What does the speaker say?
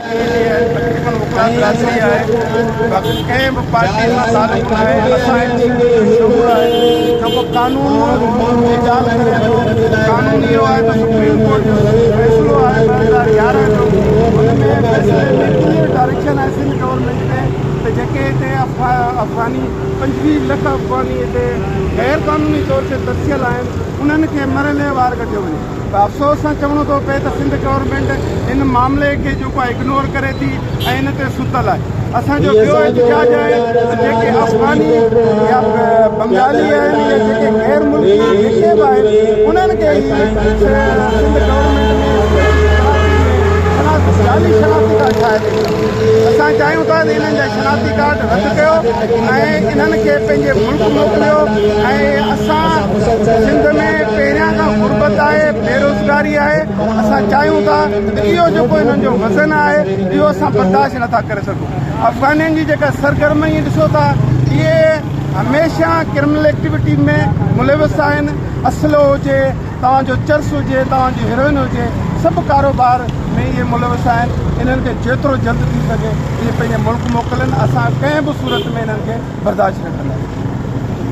تقريبن وڪلا برادري آهي، باقي ڪنهن به پارٽي سان تعلق ناهي. اسان هڪ سنڌ جو شعور آهي جيڪو قانون جي ڳالهه ڪري ٿو. قانون اهو آهي ته سپريم ڪورٽ جو فيصلو آهي 2011 جو، ان ۾ فيصلي ۾ ڪليئر ڊائريڪشن آهي سنڌ گورنمينٽ کي ته جيڪي هتي افغاني، 25 لک افغاني هتي غير قانوني طور تي ترسيل آهن، انهن کي مرحلي وار ڪڍيو وڃي. ته افسوس سان چوڻو ٿو پئي ته سنڌ گورنمينٽ ان معاملي کي جيڪو آهي اگنور ڪري ٿي ۽ ان تي ستل آهي. اسان جو ٻيو احتجاج آهي ته جيڪي افغاني يا بنگالي آهن يا جيڪي غير ملڪي جيڪي به آهن، انهن کي هي سنڌ گورنمينٽ ۾ جعلي شناختي ڪارڊ ٺاهي ڏئي. اسان چاهيون ٿا ته انهن جا شناختي ڪارڊ رد ڪيو ۽ انهن کي پنهنجي ملڪ موڪليو. ۽ اسان سنڌ ۾ پهريان کان غربت آهي، بيروزگاري آهي، اسان چاهيون ٿا ته اهو جيڪو انهن جو وزن آهي اهو اسان برداشت نٿا ڪري سگهون. افغانين جي جيڪا سرگرمي ڏسو ٿا، اهي هميشه ڪرمنل ايڪٽيوٽي ۾ ملوث آهن. اسلحو هجي، توهان جو چرس هجي، توهان جي هيروئن هجي، سڀ ڪاروبار ۾ اهي ملوث آهن. انهن کي جيترو جلد ٿي سگهي اهي پنهنجي ملڪ موڪلن. اسان ڪنهن به صورت ۾ انهن کي برداشت نه ڪنداسين.